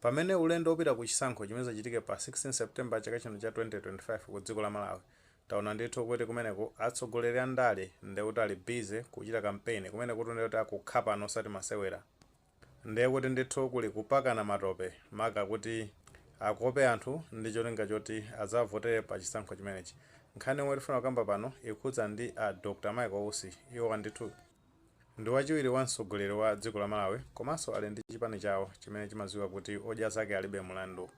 Pamene ulendo wopita ku chisankho chimene chachitike pa 16 September chaka chino cha 2025 ku dziko la Malawi, taona ndithu kuti kumeneko atsogoleri a ndale ndekuti ali busy kuchita kampeni kumene kuti ndekuti akukhapana osati masewera. Ndiye kuti ndithu kuli kupakana matope, maka kuti akope anthu ndi cholinga choti adzavotere pa chisankho chimenechi. Nkhani yomwe tifuna kukamba pano ikhudza ndi a Dr Michael Usi. Iwowa ndithu ndi wachiwiri wa mtsogoleri wa dziko la Malawi, komanso ali ndi chipani chawo chimene chimadziwika kuti Odya Zake Alibe Mlandu.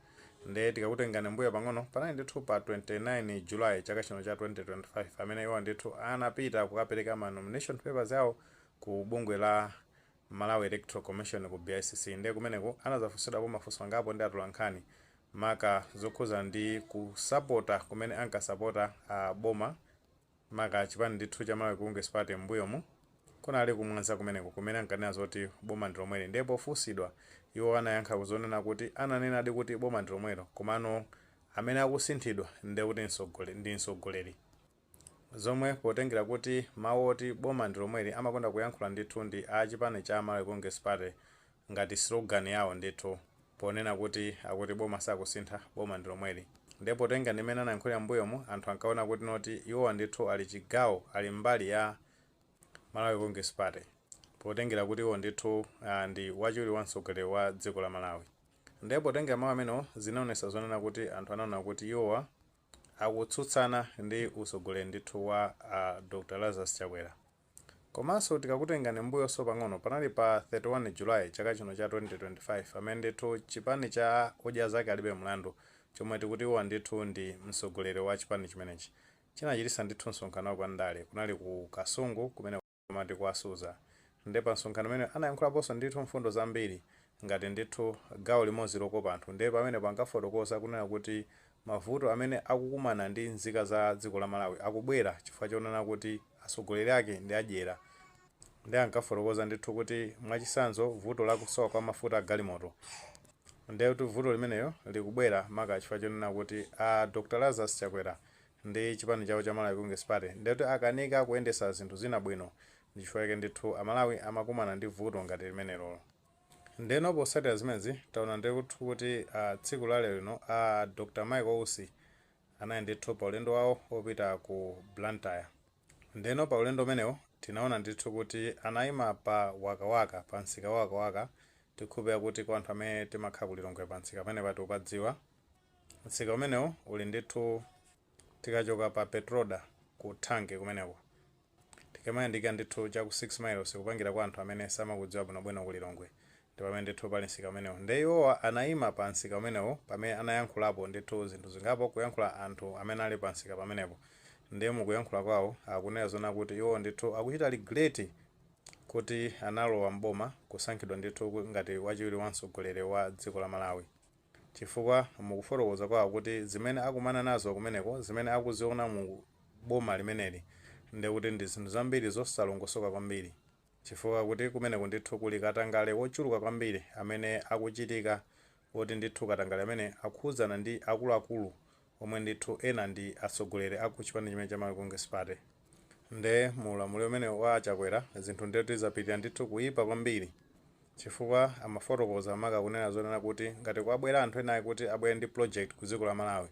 Ndiye tikakutengani mbuyo pang'ono, panali ndithu pa 29 July chaka chino cha 2025 amene iwowa ndithu anapita kukapereka ma nomination papers yawo ku bungwe la Malawi Electoral Commission ku BICC. Ndiye kumeneko anazafunsidwapo mafunso angapo ndi atolankhani, maka zokhuza ndi kusapota kumene ankasapota a boma, maka chipani ndithu cha Malawi Congress Party m'mbuyomu. Kunali kumwanza kumeneko kumene ankanena zoti boma ndi lomweli. Ndiye pofunsidwa, iwo anayankha kuzonena kuti ananenadi kuti boma ndi lomwelo, komano amene akusinthidwa ndiye kuti ndi mtsogoleri, zomwe potengera kuti mawu oti boma ndi lomweli amakonda kuyankhula ndithu ndi a chipani cha Malawi Congress Party ngati slogan yawo ndithu, ponena kuti akuti boma sakusintha, boma ndi lomweli. Ndiye potenga ndi mmene anayankhulira m'mbuyomu, anthu ankaona kuti noti iwowa ndithu ali chigawo, ali mbali ya Malawi Congress Party, potengera kuti iwo ndithu ndi wachiwiri wa mtsogoleri wa dziko la Malawi. Ndiye potengera mawu amenewo, zinaonetsa zonena kuti anthu anaona kuti iwowa akutsutsana ndi utsogoleri ndithu wa Dr Lazarus Chakwera. Komanso tikakutengani m'mbuyonso pang'ono, panali pa 31 July chaka chino cha 2025 amene ndithu chipani cha Odya Zake Alibe Mlandu, chomwe tikuti iwowa ndithu ndi mtsogoleri wa chipani chimenechi, chinachititsa ndithu msonkhano wa ndale. Kunali ku Kasungu kumene amati kuwasuza. Ndiye pa msonkhano umene anayankhulaponso ndithu mfundo zambiri ngati ndithu gawo limodzi lokopa anthu. Ndiye pamene pankafotokoza kunena kuti mavuto amene akukumana ndi nzika za dziko la Malawi akubwera chifukwa chonena kuti atsogoleri ake ndi adyera. Ndiye ankafotokoza ndithu kuti, mwachitsanzo, vuto la kusowa kwa mafuta a galimoto, ndiye kuti vuto limeneyo likubwera maka chifukwa chonena kuti a Dr Lazarus Chakwera ndi chipani chawo cha Malawi Congress Party ndiye kuti akanika kuyendetsa zinthu zina bwino, ndi chifukwa chake ndithu Amalawi amakumana ndi vuto ngati limenelo. Ndeno potsatira zimenezi, taona ndithu kuti tsiku la lero lino a Dr Michael Usi anali ndithu pa ulendo wawo opita ku Blantyre. Ndeno pa ulendo umenewo tinaona ndithu kuti anayima pa Wakawaka, pa msika wa Wakawaka. Tikhulupirira kuti kwa anthu amene timakhala ku Lilongwe, pa msika pamene tikupadziwa. Msika umenewo uli ndithu tikachoka pa Petroda ku Thanke kumeneko, tikamayandikira ndithu cha ku 6 Miles, kupangira kwa anthu amene samakudziwa bwinobwino ku Lilongwe, ndi pamene ndithu pali msika umenewo. Nde iwowa anayima pa msika umenewo pamene anayankhulapo ndithu zinthu zingapo, kuyankhula anthu amene ali pa msika pamenepo. Ndiye mukuyankhula kwawo akunena zona kuti iwo ndithu akuchita regret kuti analowa mboma, kusankhidwa ndithu ngati wachiwiri wa mtsogoleri wa dziko la Malawi, chifukwa mukufotokoza kwawo kuti zimene akumana nazo kumeneko, zimene akuziona mu boma limeneli, ndikuti ndi zinthu zambiri zosalongosoka kwambiri, chifukwa kuti kumeneko ndithu kuli katangale wochuluka kwambiri amene akuchitika, woti ndithu katangale amene akhudzana ndi akuluakulu omwe ndithu ena ndi atsogoleri aku chipani chimene cha Malawi Congress Party. Nde mu ulamuliro umene wa Chakwera, zinthu ndetu zapitirira ndithu kuyipa kwambiri, chifukwa amafotokoza maka kunena zonena kuti ngati kwabwera anthu ena kuti abwere ndi project ku dziko la Malawi,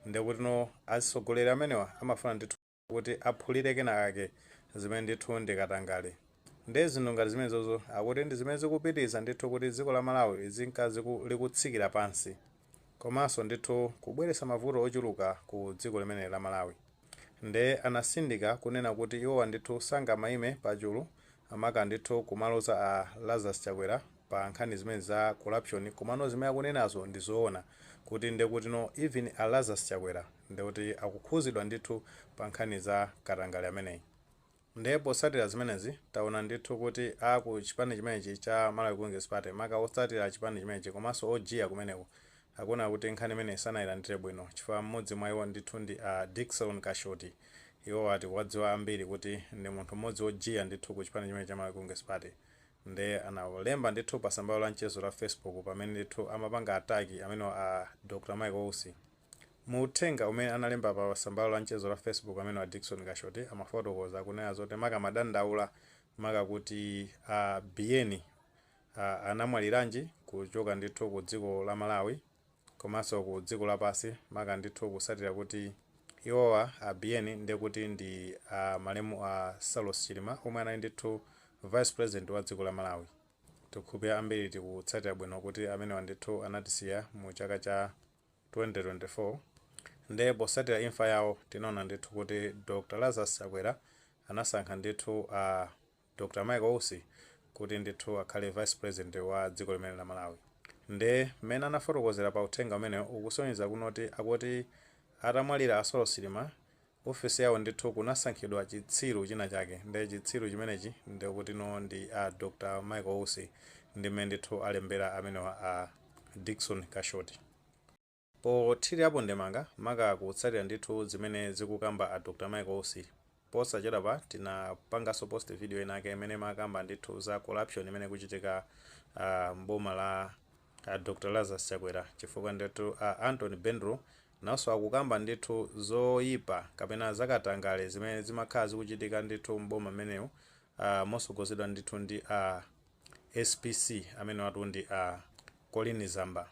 ndekuti no atsogoleri amenewa amafuna ndithu kuti aphulire kenakake, zimene ndithu ndi katangale. Nde zinthu ngati zimenezozo akuti ndi zimene zikupitiriza ndithu kuti dziko la Malawi lizinka likutsikira pansi, komanso ndithu kubweretsa mavuto ochuluka ku dziko limene la Malawi. Nde anasindika kunena kuti iwowa ndithu sangamayime pachulu, amaka ndithu kumaloza a Lazarus Chakwera pa nkhani zimene za corruption, komano zimene akunenazo ndi zoona, kuti ndekuti no even a Lazarus Chakwera ndekuti akukhuzidwa ndithu pa nkhani za katangale ameneyi. Ndiye potsatira zimenezi, taona ndithu kuti aku chipani chimenechi cha Malawi Congress Party, maka otsatira chipani chimenechi komanso ojiya kumeneko, akuona kuti nkhani imeneyi sanayilandire bwino, chifukwa mmodzi mwa iwo ndithu ndi a Dickson Kashoti. Iwo ati kuwadziwa ambiri kuti ndi munthu mmodzi wojiya ndithu ku chipani chimenechi cha Malawi Congress Party. Ndiye analemba ndithu pa tsamba la mchezo la Facebook pamene ndithu amapanga attack amene a Dr Michael Usi. Mu uthenga umene analemba pa tsamba la mchezo la Facebook, amene wa Dickson Kashoti amafotokoza kunena zoti maka madandaula maka kuti a Biyeni. Anamwaliranji kuchoka ndithu ku dziko la Malawi komanso ku dziko lapansi, maka ndithu kusatira kuti iwowa a Biyeni ndekuti ndi malemu a Saulos Chilima omwe anali ndithu vice president wa dziko la Malawi. Tikukhulupirira ambiri tikutsatira bwino kuti amenewa ndithu anatisiya mu chaka cha 2024. Nde posatira imfa yawo, tinaona ndithu kuti Dr Lazarus Chakwera anasankha ndithu a Dr Michael Usi kuti ndithu akhale vice president wa dziko limene la Malawi. Nde mmene anafotokozera pa uthenga umenewo ukusonyeza kunoti akuti atamwalira a Saulos Chilima, ofesi yawo ndithu kunasankhidwa chitsiru china chake. Nde chitsiru chimenechi ndikuti no ndi a Dr Michael Usi, ndi mmene ndithu alembera amenewa a Dickson Kashoti. Pothirirapo ndemanga, maka kutsatira ndithu zimene zikukamba a Dr Michael Usi, posachedwapa tinapanganso post video inake imene makamba ndithu za corruption imene kuchitika mboma la Dr Lazarus Chakwera, chifukwa ndithu Anthony Bendro nawonso akukamba ndithu zoyipa kapena zakatangale zimene zimakhala zikuchitika ndithu mboma mmenewu, mosogozedwa ndithu ndi a SPC amene watu ndi a Colleen Zamba.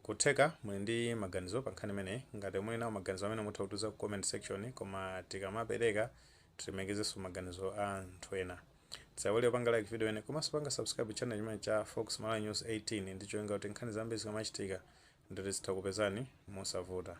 Kutheka muli ndi maganizo pa nkhani imeneyi. Ngati muli nawo maganizo amene, mutha kutiuza ku comment section, koma tikamapereka tilemekezenso maganizo a anthu ena. Tisaiwale kupanga like video ine komanso panga subscribe channel chimene cha Fox Malawi News 18, ndi cholinga kuti nkhani zambiri zikamachitika nditi zitha kupezani mosavuta.